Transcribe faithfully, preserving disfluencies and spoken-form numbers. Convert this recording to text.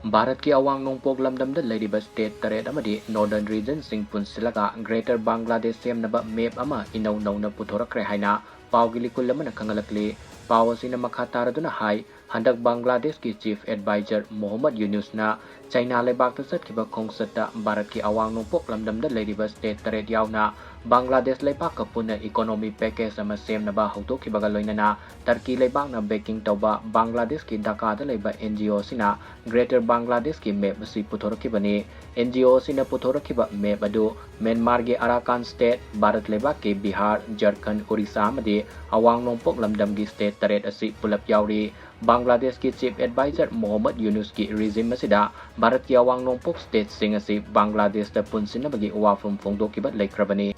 ꯚꯥꯔꯠꯀꯤ ꯑꯋꯥꯡ ꯅꯣꯡꯄꯣꯛ ꯂꯝꯗꯝꯗ ꯂꯩꯔꯤꯕ state ꯇꯔꯦꯠ ꯑꯃꯗꯤ northern regionꯁꯤꯡ ꯄꯨꯟꯁꯤꯜꯂꯒ Greater Bangladesh ꯁꯦꯝꯅꯕ map ꯑꯃ ꯏꯅꯧ ꯅꯧꯅ ꯄꯨꯊꯣꯔꯛꯈ꯭ꯔꯦ ꯍꯥꯏꯅ ꯄꯥꯎꯒꯤ ꯂꯤꯀꯨꯜ ꯑꯃꯅ ꯈꯪꯍꯜꯂꯛꯂꯤ꯫ ꯄꯥꯎ ꯑꯁꯤꯅ ꯃꯈꯥ ꯇꯥꯔꯗꯨꯅ ꯍꯥꯏ, ꯍꯟꯗꯛ ꯕꯪꯒ꯭ꯂꯥꯗꯦꯁꯀꯤ Chief Advisor ꯃꯣꯍꯝꯃꯗ ꯌꯨꯅꯨꯁꯅ ꯆꯩꯅꯥ ꯂꯩꯕꯥꯛꯇ ꯆꯠꯈꯤꯕ ꯈꯣꯡꯆꯠꯇ ꯚꯥꯔꯠꯀꯤ ꯑꯋꯥꯡ ꯅꯣꯡꯄꯣꯛ ꯂꯝꯗꯝꯗ ꯂꯩꯔꯤꯕ state ꯇꯔꯦꯠ ꯌꯥꯎꯅ ꯕꯪꯒ꯭ꯂꯥꯗꯦꯁ ꯂꯩꯕꯥꯛꯀ ꯄꯨꯟꯅ economy package ꯑꯃ ꯁꯦꯝꯅꯕ ꯍꯧꯗꯣꯛꯈꯤꯕꯒ ꯂꯣꯏꯅꯅ ꯇꯔꯀꯤ ꯂꯩꯕꯥꯛꯅ backing ꯇꯧꯕ ꯕꯪꯒ꯭ꯂꯥꯗꯦꯁꯀꯤ ꯙꯥꯀꯥꯗ ꯂꯩꯕ NGO ꯑꯁꯤꯅ Greater ꯕꯪꯒ꯭ꯂꯥꯗꯦꯁꯀꯤ map ꯑꯁꯤ ꯄꯨꯊꯣꯔꯛꯈꯤꯕꯅꯤ꯫ NGO ꯑꯁꯤꯅ ꯄꯨꯊꯣꯔꯛꯈꯤꯕ map ꯑꯗꯨ ꯃ꯭ꯌꯥꯟꯃꯥꯔꯒꯤ ꯑꯔꯥꯀꯥꯟ state, ꯚꯥꯔꯠ ꯂꯩꯕꯥꯛꯀꯤ ꯕꯤꯍꯥꯔ, ꯖꯔꯈꯟ, ꯑꯣꯔꯤꯁꯥ ꯑꯃꯗꯤ ꯑꯋꯥꯡ ꯅꯣꯡꯄꯣꯛ ꯂꯝꯗꯝꯒꯤ state ꯇꯔꯦꯠ ꯑꯁꯤ ꯄꯨꯂꯞ ꯌꯥꯎꯔꯤ꯫ ꯕꯪꯒ꯭ꯂꯥꯗꯦꯁꯀꯤ Chief Advisor ꯃꯣꯍꯝꯃꯗ ꯌꯨꯅꯨꯁꯀꯤ regime ꯑꯁꯤꯗ ꯚꯥꯔꯠꯀꯤ ꯑꯋꯥꯡ ꯅꯣꯡꯄꯣꯛ stateꯁꯤꯡ ꯑꯁꯤ ꯕꯪꯒ꯭ꯂꯥꯗꯦꯁꯇ ꯄꯨꯟꯁꯤꯟꯅꯕꯒꯤ ꯋꯥꯐꯝ ꯐꯣꯡꯗꯣꯛꯈꯤꯕ ꯂꯩꯈ꯭ꯔꯕꯅꯤ꯫